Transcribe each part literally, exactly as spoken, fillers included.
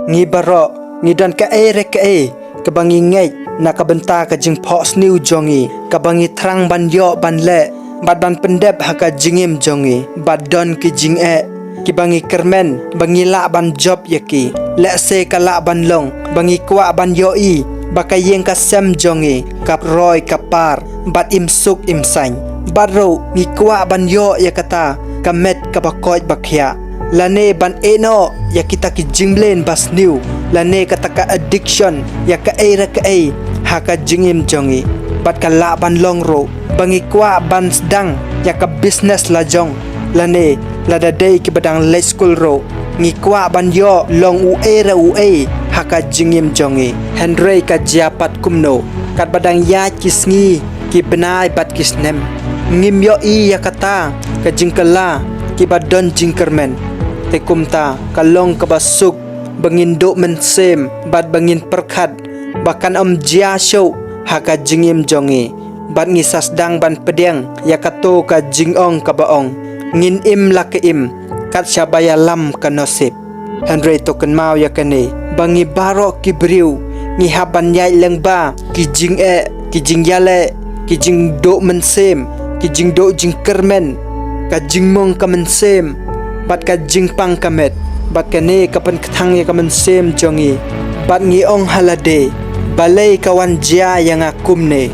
Ngi baroh ngi don kaei re kaei kaba ngi ngeit na ka bynta ka jingphohsniew jong ngi, kaba ngi thrang ban ïoh ban leh bad ban pyndep ha ka jingim jong ngi. Bad don ki jingeh kiba ngi kyrmen ba ngi lah ban jop ïa ki. Lehse ka lah ban long ba ngi kwah ban ïohi ba ka ïing ka sem jong ngi ka roi ka par bad im suk im saiñ. Bad ruh ngi kwah ban ïoh ïa kata ka met kaba koit ba khiah, lane ban ïehnoh ïa kita ki jingmlien ba sniew, lane kata ka addiction ïa kaei re kaei ha ka jingim jong ngi. Bad ka lah ban long ruh ba ngi kwah ban sdang ïa ka business la jong, lane lada dei kiba dang leit skul ruh ngi kwah ban ïoh long uei re uei ha ka jingim jong ngi. Hynrei ka jia pat kumno katba dang ïaid ki sngi, ki bnai bad ki snem? Ngim ïohi ïa kata ka jingkylla kiba don jingkyrmen. Te kumta ka long kaba suk ba ngin duh mynsiem bad ba ngin pyrkhat ba kan ym jia shuh ha ka jingim jong ngi. Bad ngi sa sdang ban pdiang ïa kato ka jingong kaba ong, ngin im la ka im kat shaba ïalam ka nosip. Hynrei to kynmaw ïa kane, ba ngi baroh ki briew ngi hap ban ïaid lyngba ki jingeh, ki jingïaleh, ki jingduh mynsiem, ki jingduh jingkyrmen, ka jingmong ka mynsiem bad ka jingpang ka met. Bad kane ka pynkthang ïa ka mynsiem jong ngi bad ngi ong ha lade, balei ka wan jia ïa nga kumne?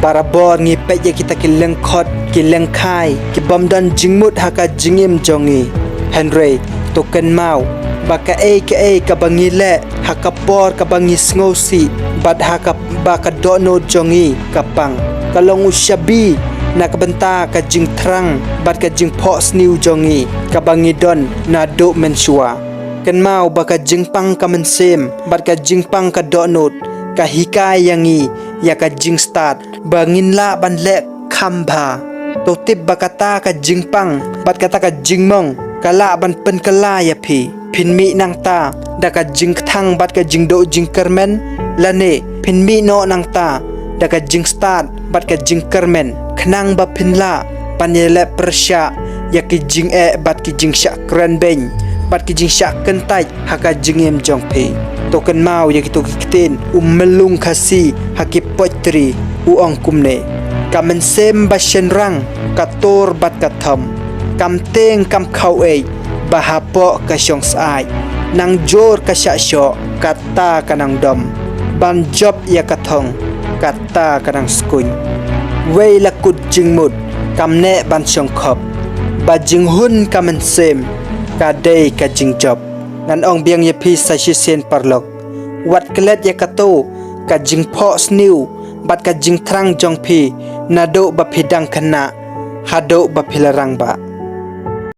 Barabor ngi peit ïa kita ki lyngkhot ki lyngkhai ki bym don jingmut ha ka jingim jong ngi. Hynrei to kynmaw ba kaei kaei kaba ngi leh ha ka por kaba ngi sngewsih bad ha kaba ka dohnud jong ngi ka pang, ka long u shabi na ka bynta ka jingthrang bad ka jingphohsniew jong ngi kaba ngi don naduh mynshuwa. Kynmaw ba ka jingpang ka mynsiem bad ka jingpang ka dohnud ka hikai ïa ngi ïa ka jingstad ba ngin lah ban leh kham bha. To tip ba kata ka jingpang bad kata ka jingmong ka lah ban pynkylla ïa phi. Phin mih nangta da ka jingkthang bad ka jingduh jingkyrmen, lane phin mih noh nangta da ka jingstad bad ka jingkyrmen, khnang ba phin lah ban ïaleh pyrshah ïa ki jingeh bad ki jingshah kren beiñ bad ki jingshah kyntait ha ka jingim jong phi. To kynmaw ïa kito ki ktien u Myllung Khasi ha ki poetry, u ong kumne: ka mynsiem ba shynrang ka tur bad ka thom, kam tieng kam khaw ei ba hapoh ka shong syaid, nang jur ka shah shoh kata ka nang dom, ban jop ïa ka thong kata ka nang skuiñ. Wei la kut jingmut kam neh ban shong khop, ba jinghun ka mynsiem ka dei ka jingjop. Ngan ong biang ïa phi sa shisien paralok, wat klet ïa kato ka jingphohsniew bad ka jingthrang jong phi naduh ba phi dang khynnah haduh ba phi la rangbah.